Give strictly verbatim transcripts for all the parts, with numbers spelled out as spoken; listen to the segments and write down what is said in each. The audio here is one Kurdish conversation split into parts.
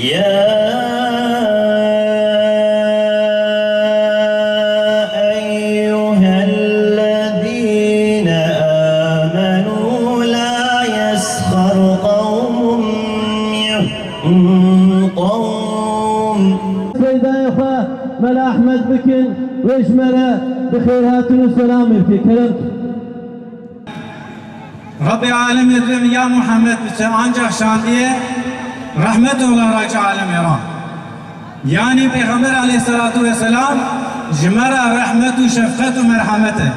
يا أيها الذين آمنوا لا يسخر قوم من قوم. Seydayê xwe Mela Ehmed bikin, wê ji me re bi xêrhatin û selamê bike. Kerem. Rabbê alemê dibê min ya Muhammed biçe, ancak şandiye rehmet olarak ji alemê re. Yanî Pêxember aleyhisselatu vesselam ji me re rehmet û şefqet û merhemet e.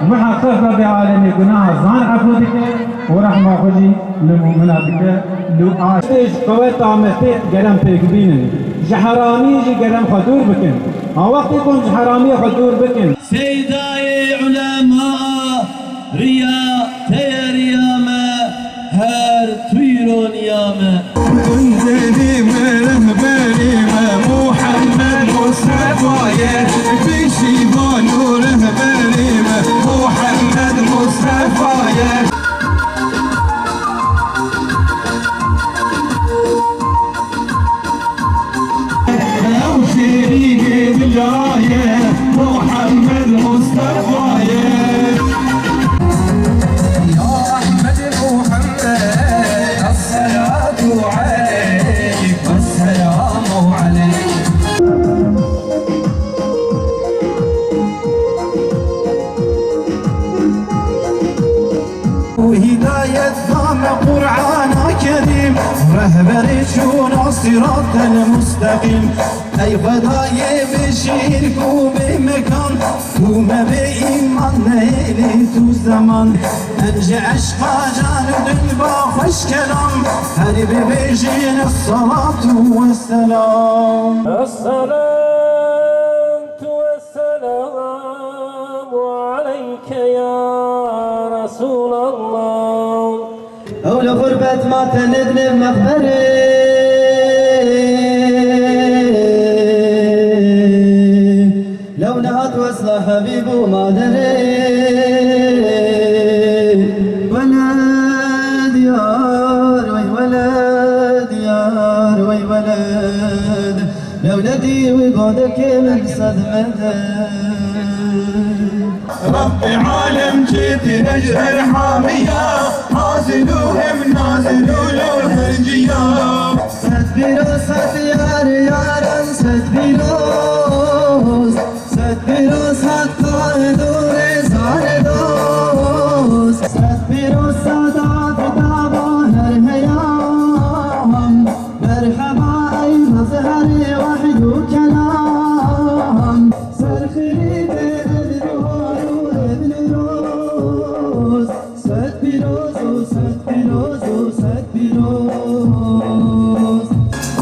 Muheqeq Rabbê alemê gunaha zan efû dike û rehma xwe jî li mumina dike. Li a Tê ji qeweta me tê gerem pêk bînin. Ji heramî jî gerem xwe dûr bikin. Ha wextê ku em ji heramiyê xwe dûr bikin. Seydayê ulema, riya te ye riya me, her tu îro niya me. Önderî me, rehberî me, Muhammed Mustefa ye. Piştîvan û rehberî me, Muhammed Mustefa ye. Ew şêrînê dila ye, Muhammed Mustefa ye. Ya Ehmed Muhammed, esselatu aleyk, esselamu aleyk. Û hîdayet da me Qur'ana Kerîm, rehberê çûna siratel musteqîm. Ey Xwedayê bê şirk û bê mekan, û me bê îman nehêlî tu zeman. Em ji eşqa can û dilba xweş kelam, her bibêjin esselatu vesselam. Esselatu Esselamu aleyke ya Resûlallah. Ew li xurbet ma tenê di nêv mexberê. Lew nehat wesla hebîb û maderê. Weled yar, wey weled yar, wey weled. Lewledi wî godekê min sedmede. Rabbê alem çêtine ji erhamiya, hazil û hem nazil û lew herciya. Sed pîroz, sed yar yaran, sed pîroz. Sed pîroz heta dorê zare dost. Sed pîroz Sedat daba her heyam. Merheba ey mezherê wehy û kelam. Ser xirîtê Ed Duhar û Ed Newroz. Sed pîroz û sed pîroz û sed pîroz.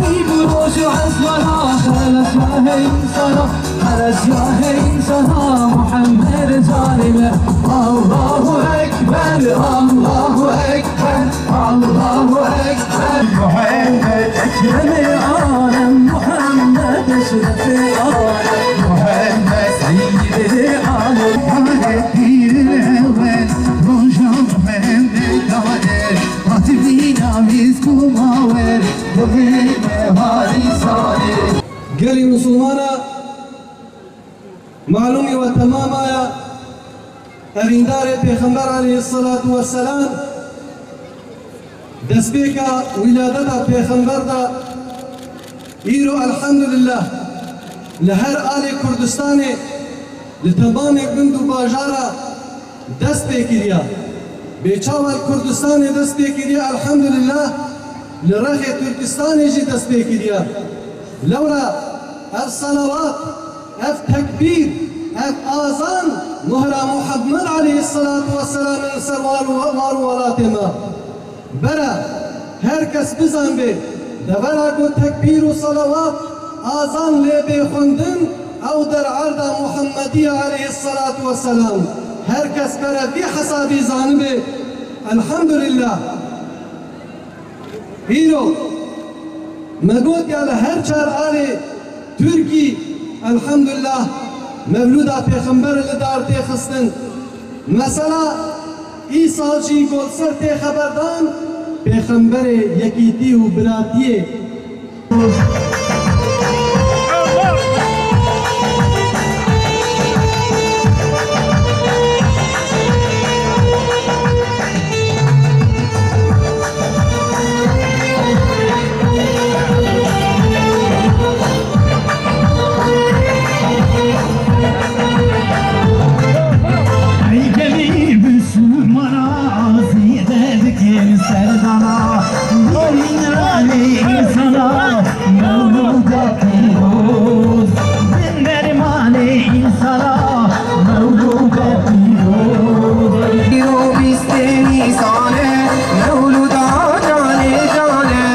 Ey bi roj û esmara, xelesgahê însana, xelesgahê însana, Muhammed canê me. Allahu Ekber, Allahu Ekber. Allahu Ekber. Muhammed Ekremê alem, Muhammed Eşrefê alem, Muhammed Seyyidê alem. Hale pîrê ewel, roja Muhammed dane, hatibîna mîsk û mawer, dihê meharî sare. Gelî Musulmana, malûmî we temam aya, evîndarê Pêxember aleyhisselatu vesselam, destpêka wîladeta Pêxember de, îro elhamdulillah li her alê Kurdistanê, li temamê gund û bajara dest pê kiriya. Bê çawa li Kurdistanê dest pê kiriya, elhamdulillah, li rexê Tirkistanê jî dest pê kiriya. Lewra ev salawat, ev tekbîr, ev azan mohra Muhammed aleyhisselatu vesselam li ser war û, war û welatê me. Bere her kes bizanbê, devera ku tekbîr û salawat, azan lê bê xwendin, ew der erda Muhammediya aleyhisselatu vesselam. Her kes bere vî hesabî zanibe, elhamdulillah. Îro Me got ya li her çar alê Tirkî, elhamdulillah, mewlûda Pêxember li dar tê xistin. Mesela, îsal jî got ser tê xeberdan, Pêxemberê yekîtî û biratiyê. Ey gelî Musulmana zêde dikin serdana, bînanê însana mewlûde pîroz. Bin dermanê însana mewlûde pîroz. Îro bîstê Nîsan e, mewlûda canê can e,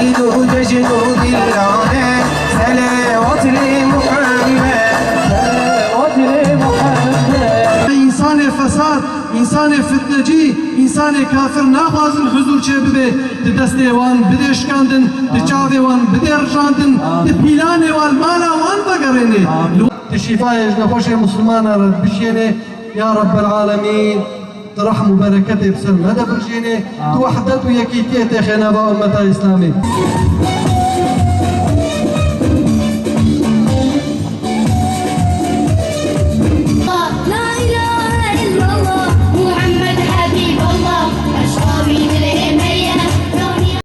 îd û cejn û dîran e, selewat lê Muhammed, selewat lê Muhammed. Însanê fesad, însanê fitnecî, însanê kafir naxwazin huzûr çêbibe, di destê wan bidê şikandin, di çavê wan bidê rijandin, di pîlanê wan mala wan vegerêne. Tu şîfayê ji nexweşê misilmanan re bişêne, ya Rebbel Alemîn, tu rehm û bereketê bi ser me de birjêne, tu wehdet û yekîtiyê têxê nava ummeta Îslamê.